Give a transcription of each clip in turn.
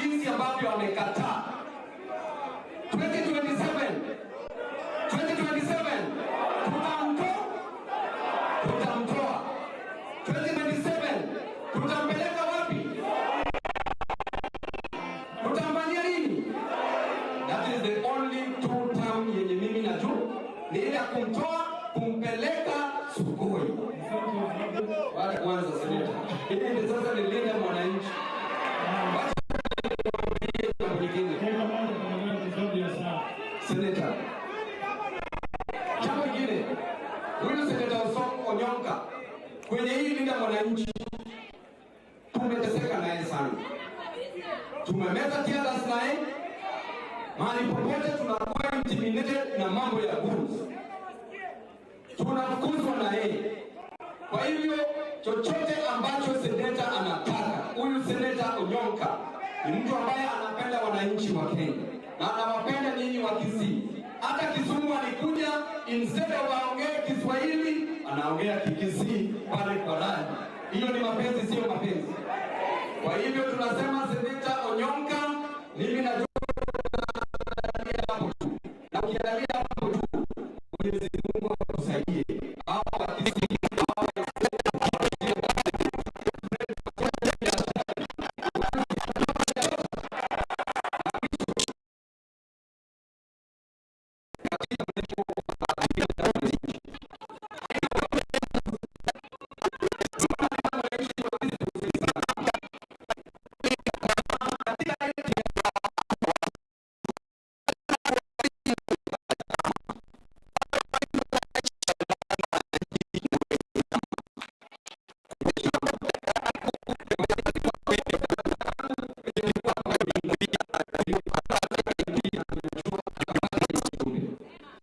jinsi ambavyo amekataa. 2027 2027 tutamtoa. 2027 tutampeleka wapi? Tutamfanyia nini? That is the only two term yenye mimi najua ni ile ya kumtoa, kumpeleka Sugoi. Wale kwanza, seneta. Hili ni sasa ni linda mwananchi. Wacha niwaambie jambo lingine. Dakika moja tafadhali, kwa sababu ya saa. Seneta. Jambo lingine, huyu seneta Osongo Onyonka kwenye hii linda mwananchi tumeteseka naye sana, tumemeza teargas naye mahali popote, tunakuwa intimidated na mambo ya goons, tunafukuzwa na yeye. Kwa hivyo chochote ambacho seneta anataka, huyu seneta Onyonka ni mtu ambaye anapenda wananchi wa Kenya na anawapenda nyinyi wa Kisii. Hata Kisumu alikuja, instead of aongee Kiswahili anaongea Kikisii pale kwa rally. Hiyo ni mapenzi, sio mapenzi? Kwa hivyo tunasema seneta Onyonka, mimi najua hapo tu, na ukiangalia hapo tu, Mwenyezi Mungu akusaidie. Hao wa Kisii, hao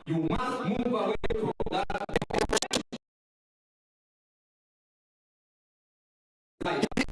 You must move away from that life.